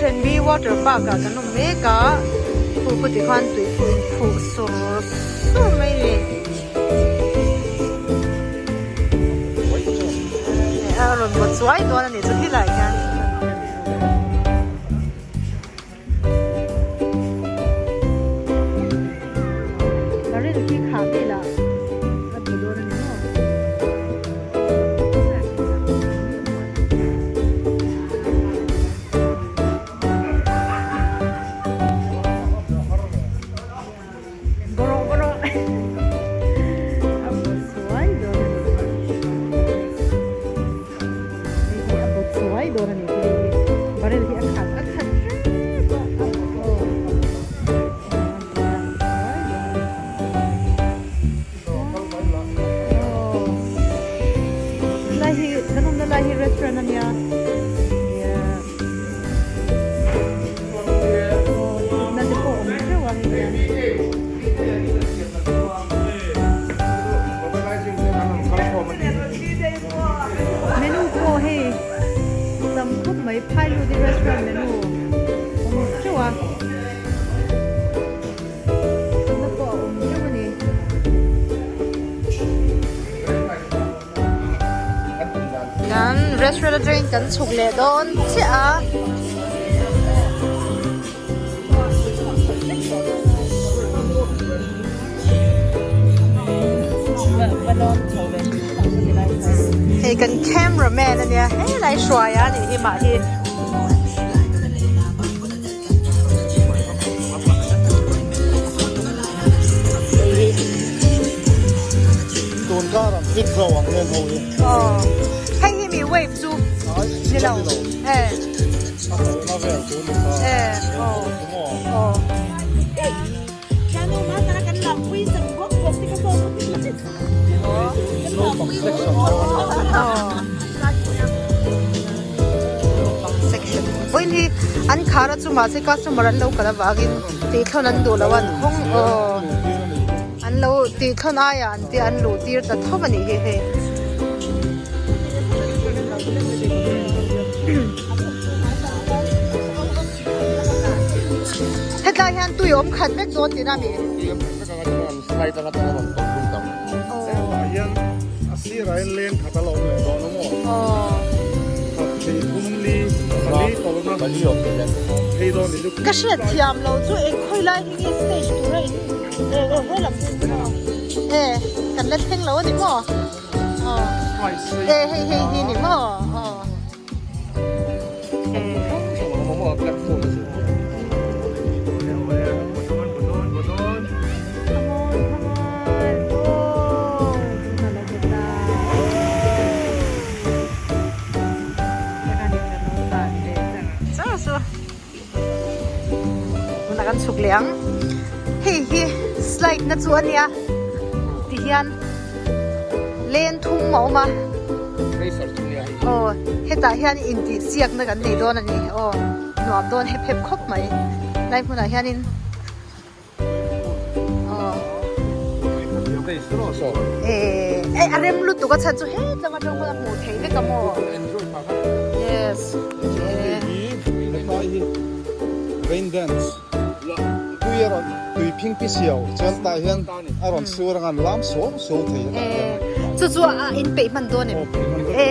H&B water park ah kan awm mek a khu khu ti khan tui pawh in phuh sur sur mai a ni a rawn vaw chuai dawn a ni chu khilai khian. Barrel hi a khat a khat hrep a a aw lai hi kan awmna lai hi restaurant a nia thutna te pawh awm teuh a hei hian. Menu pawh hei tam khawp mai Phailuti restaurant menu awm teuh a thutna pawh a awm teuh a ni. Kan restaurant atangin kan chhuk leh dawn chiah a. Hei kan cameraman ania helai hruai a nih hi mah hi. Tun kar an fit zo ang hian ho hi. Aw hei hi mi wave chu ni lo e. A kalna vel chu ni kha. E aw aw. Vawiin hi an khar a chu mahse customer an lo kal avangin tih thlawn an duh lo a an hawng aw an lo tih thlawn aiah an tia an luh tir ta tho a nih hi hei. Hetlai hian tui awm khat vek dawn tihna a mi? Tui awm khat vek ang a chuan an slide anga chuan a rawn tawlh lut ang. Hetah hian a sirah hian leng khat a la awm leh dawn a maw? Khat thei thum li pali tawlhna pali awm thei leh phei dawn ni chu. Ka hriat thiam lo chu eng khawi lai hi nge stage tura in e e he lam hi e kan la thleng lo a ni maw? Aw e hei hei hi ni maw? Aw. Kan chhuk leh ang hei hi slide na chu a nia tihian len thum a awm a. Aw hetah hian intih chiakna kan nei dawn a ni aw nuam dawn hep hep khawp mai lai hmunah hianin aw eh a rem lutuk a chhan chu hetlang atang pawn a hmuh theih vek a maw yes Rain dance. Tui a rawn tui phing pi siau chuan tah hian a rawn sur anga an lam suau suau thei a tah hian. Chu chu a in peih hman dawn em? E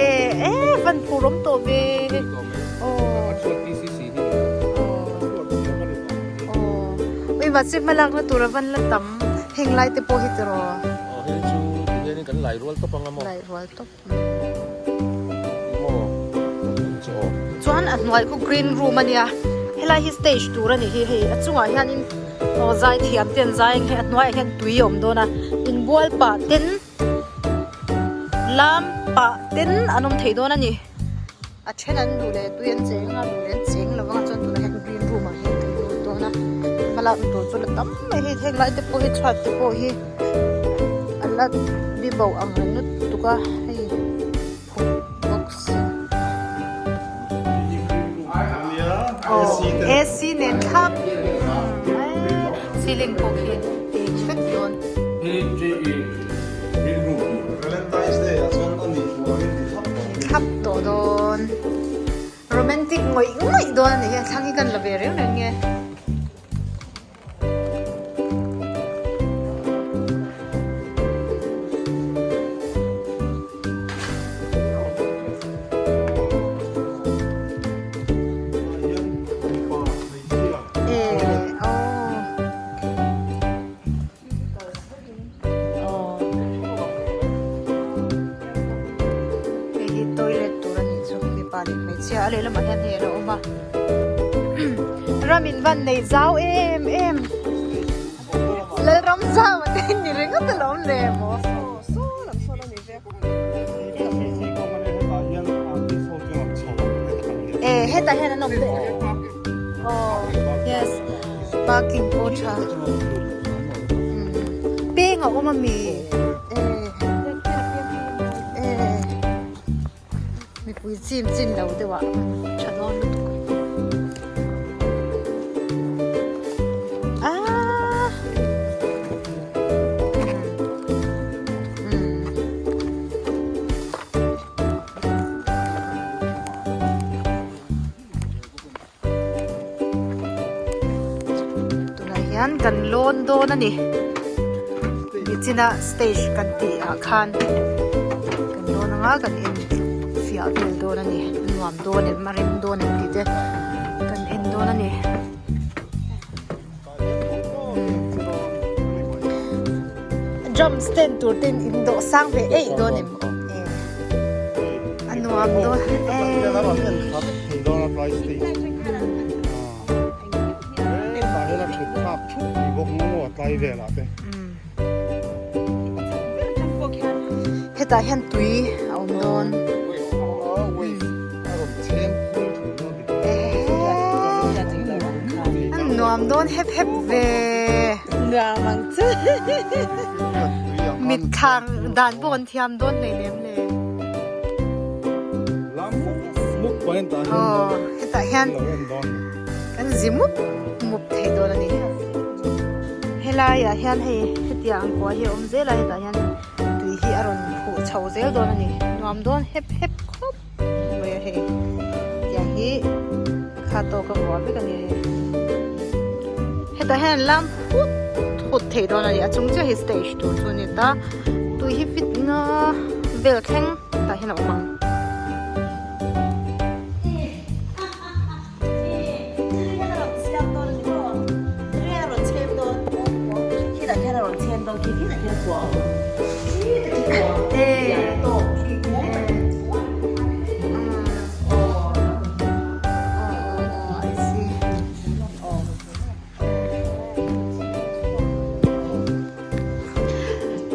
e van phur awm tawh ve. Ui mahse hmalakna tur a van la tam heng lai te pawh hi tiraw. Aw hei chu tihianin kan lai rual tawp anga maw? Lai rual tawp. Chuan a hnuai khu green room a nia helai hi stage tur a ni hi hei a chungah hianin aw zai thiam te an zai ang hi a hnuaiah hian tui a awm dawn a inbual pah ten lam pah ten an awm thei dawn a ni a then an duh leh tui an cheng a duh leh an cheng lo vang a chuan tunah hian green room ah hian kan lut dawn a hmalak na tur chu la tam mai hei heng lai te pawh hi chhuat te pawh hi a la bi bo ang reng lutuk a hei phuk bawk si aw AC nen thlap ceiling pawh khi eng vek dawn. Thlap tawh dawn. Romantic. Romantic ngawih ngawih dawn a nih hi a thlang hi kan la ve reng reng nge. Hei hi toilet tur a nih chu mipa leh hmeichhia a lehlamah hian hei a lo awm a ram in van nei zau em em Lalram zau a te ni ringawt alawm le maw. E hetah hian an awm bawk aw yes parking pawh tha peng a awm a mi e e mipui chim chin lo deuh ah tha dawn lutuk ah. Tunah hian kan lawn dawn a ni nichina stage kan tih ah khan kan lawn anga kan en fiah vel dawn a ni a nuam dawn em a rem dawn em tih te kan en dawn a ni. Drum stand tur ten in dawh sang ve eih dawn em a nuam dawn hetah hian tui a awm dawn. Nuam dawn hep hep ve. Nuam ang chu. Mit thang dan pawh an thiam dawn hlei lem le. Aw hetah hian kan zi mup mup thei dawn a ni. Helaiah hian hei hetiang ang kua hi a awm zel a hetah hian tui hi a rawn phuh chho zel dawn a ni. Nuam dawn hep hep khawp. Mai a hei tiang hi a kha tawk a vuah vek a ni hei hetah hian lam hut hut thei dawn a ni a chung chiah hi stage tur chu a ni ta tui hi fit nga vel thleng tah hian a awm ang.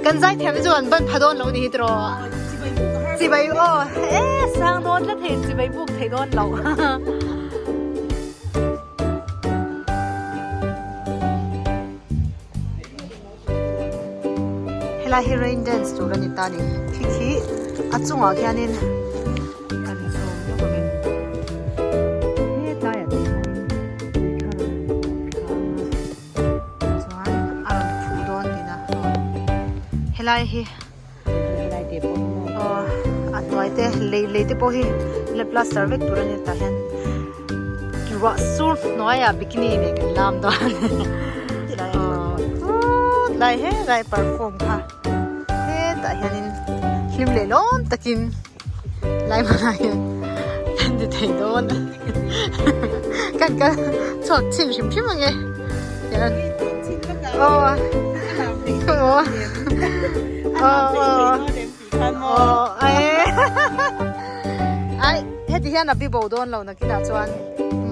Kan zaithiam hi chu an ban pha dawn lo ni hi tiraw chibai aw e sang dawn tlat hei chibai buk thei dawn lo. Helai hi rain dance tur a ni ta ni khi khi a chungah khianin an zawm lawk angin hetlaiah te hianin tui kha rawn pawh thla anga chuan a rawn phuh dawn tina helai hi aw a hnuai te lei lei te pawh hi la plaster vek tur a ni tah hian ruah sur hnuaiah bikini nen kan lam dawn aw tlai helai perform kha hetah hianin hlim leh lawm takin lai hmunah hian kan ti thei dawn kan kal chhuak chhin hrim hrim ang e aw aw aw aw ai heti hian a bibo dawn lo nakinah chuan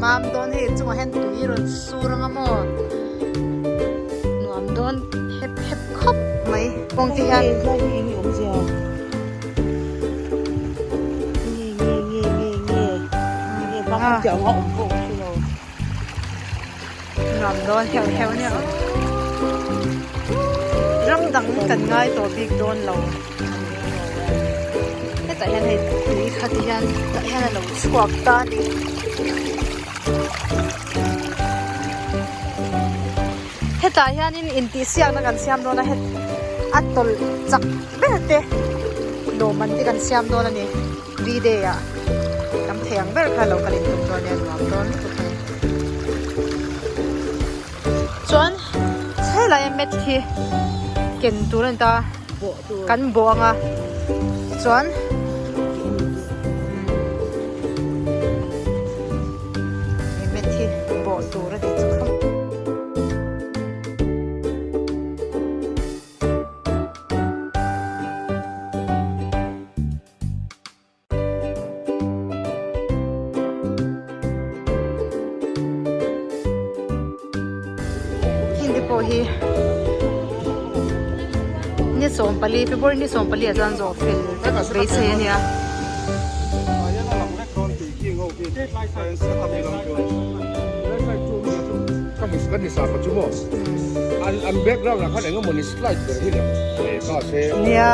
mam dawn hei chungah hian tui rawn sur anga maw nuam dawn hep hep khawp mai kawng te hian. Nuam dawn heuh heuh nia ram dang kan ngai tawh bik dawn lo hetah hian hei tui kha ti hian tah hian a lo chhuak ta a ni hetah hianin intihsiakna kan siam dawn a het a tawlh chak ber te lawmman te kan siam dawn a ni v day ah. thei ang ber kha lo kal in tum dawn nia nuam dawn lutuk hei. Chuan helai a mat hi ken tur a ni ta kan bawh ang a chuan he mat hi bawh tur a ni chu kha. Heng te pawh hi ni 14 February ni 14 ah chuan zawh fel vek beisei a nia. Nia.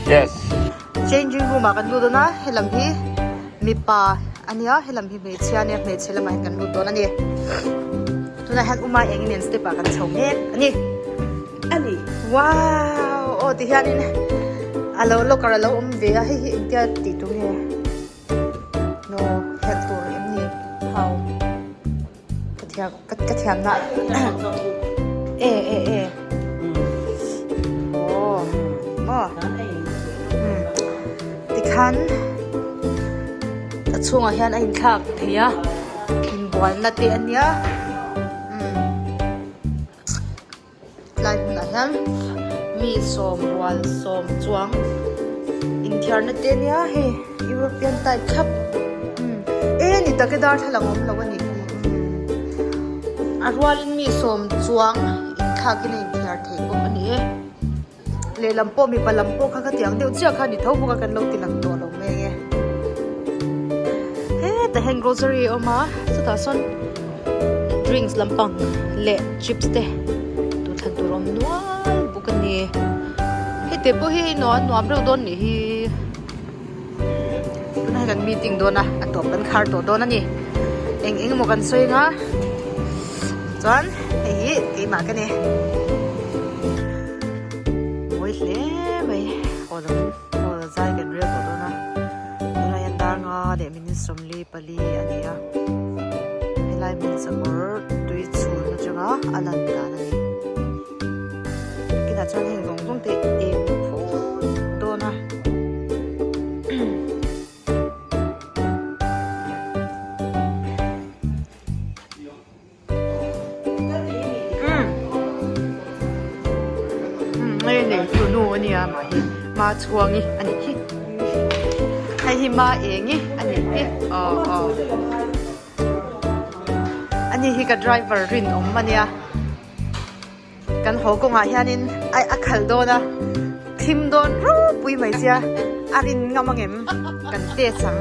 Yes. Changing room ah kan lut dawn a helam hi mipa ania helam hi hmeichhia ania hmeichhe lamah hian kan lut dawn ani. Tunah hian Uma engin nen step ah kan chho mek a ni. A ni. Wow! Aw ti hianin a lo locker a lo awm ve a, hei hi engtia tih tur nge? No, herh tur em ni? How? Ka thiam ka ka thiam na e e e. Aw maw? Hmm. Tikhan a chhungah hian a inthlak thei a. Inbualna te a nia umm tlai hmunah hian mi sawm rual sawm chuang inthiarna te a nia hei European type thlap umm e ni tak e darthlalang awm lo a nih hi umm a rualin mi sawm chuang inthlakin a inthiar theih bawk a ni e lehlam pawh mipa lam pawh kha khatiang deuh chiah kha a ni tho bawk a kan lo ti lang tawh lo mai e hetah hian grocery a awm a chutah sawn drinks lampang leh chips te duhthlan tur a awm nual bawk a ni heti pawh hi a nuam reuh dawn nih hi tunah hian kan meeting dawn a a tawp kan khar tawh dawn a ni eng eng emaw kan sawi ang a chuan hei hi keimah ka ni mawi hle mai aw lam aw zai kan rel tawh dawn a tunah hian dar nga leh minute 44 a ni a helai hmun sakawr tui chhun atanga a lan dan a ni. Kinah chuan heng zawng zawng te eng phut dawn a. Hei nei tu nu a nia mah hi ma chhuangi a nih hi hei hi ma engi a nih hi aw aw ani hi ka driver rinawm a nia. Kan haw kawngah hianin ai a khalh dawn a, thim dawn ropui mai sia, a rin ngam angem kan test ang.